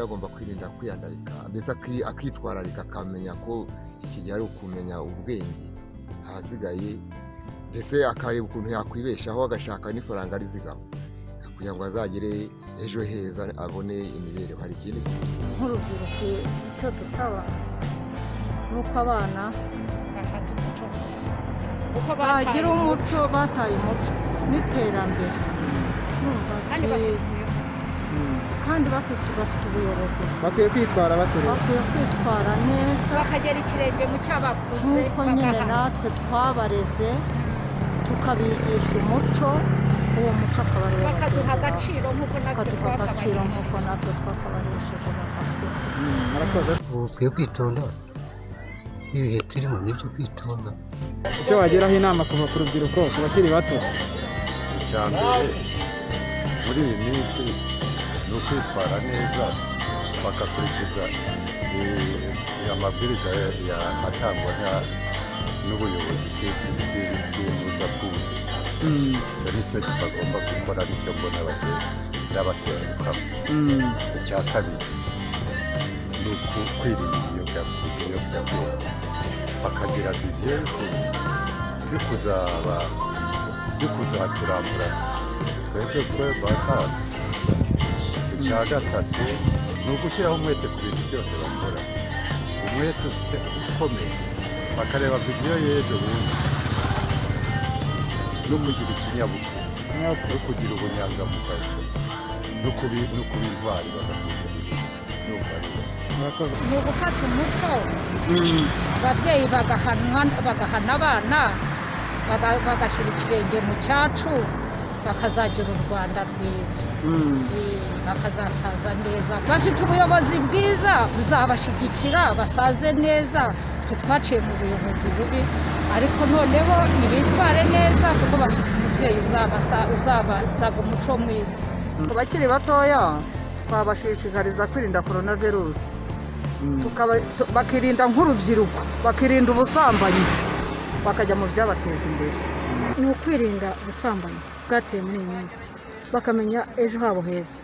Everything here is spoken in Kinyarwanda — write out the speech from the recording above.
agomba kwirinda kwiyandarika, mbese akitwararika, akamenya ko iki gihe ari ukumenya ubwenge. Ahasigaye mbese akareba ukuntu yakwibeshaho, agashaka n'ifaranga rizigama kugira ngo azagere ejo heza, abone imibereho. Hari ikindi? Nk'urubyiruko, icyo dusaba ni uko abana bafata umuco kuko bagira umuco, bataye umuco n'iterambere. Numva kandi bafite byiza. Ubuyobozi. Kandi bafite ubuyobozi. Bakwiye kwitwara bate rero? Bakwiye kwitwara neza. Bakagera ikirenge mu cy'abakuze. Nk'uko nyine bagahana. Natwe twabareze, tukabigisha umuco, uwo muco akaba ariwo bakaduha bagenderaho. Agaciro nk'uko natwe bakaduha agaciro twakabahesheje. Nk'uko natwe twakabahesheje bagakura. Murakoze. Ubu ukwiye kwitonda, n'ibihe turimo nibyo kwitonda. Icyo wageraho inama kuva ku rubyiruko, ku bakiri bato? Icya mbere muri iyi minsi ni ukwitwara neza, bagakurikiza amabwiriza atangwa n'ubuyobozi bw'intuza bw'ubuzima. Icyo ni cyo bagomba gukora, nicyo mbona bagenda bateshukamo. Icya kabiri ni kwirinda ibiyobyabwenge, bakagira vision yo kuzaba, yo kuzaturambura twebwe twe basaza. Icya gatatu ni ugushyiraho umwete ku bintu byose bakora, umwete ukomeye, bakareba vision y'ejo bundi, no kugira ikinyabupfura, no kugira ubunyangamugayo, no kuba intwari, bagakunda igihugu. Ndumva ari Murakoze. Ni ugufata umuco, ababyeyi bagahanwa, bagahana abana, bagashyira ikirenge mu cyacu, bakazagira u Rwanda rwiza. Bakazasaza neza bafite ubuyobozi bwiza buzabashyigikira, basaze neza. Twe twaciye mu buyobozi bubi, ariko noneho ntibitware neza kuko bafite umubyeyi uzabaraga umuco mwiza. Ku bakiri batoya twabashishikariza kwirinda korona virusi, bakirinda nk'urubyiruko, bakirinda ubusambanyi, bakajya mu byabateza imbere. Ni ukwirinda ubusambanyi bwateye muri iyi minsi, bakamenya ejo habo heza.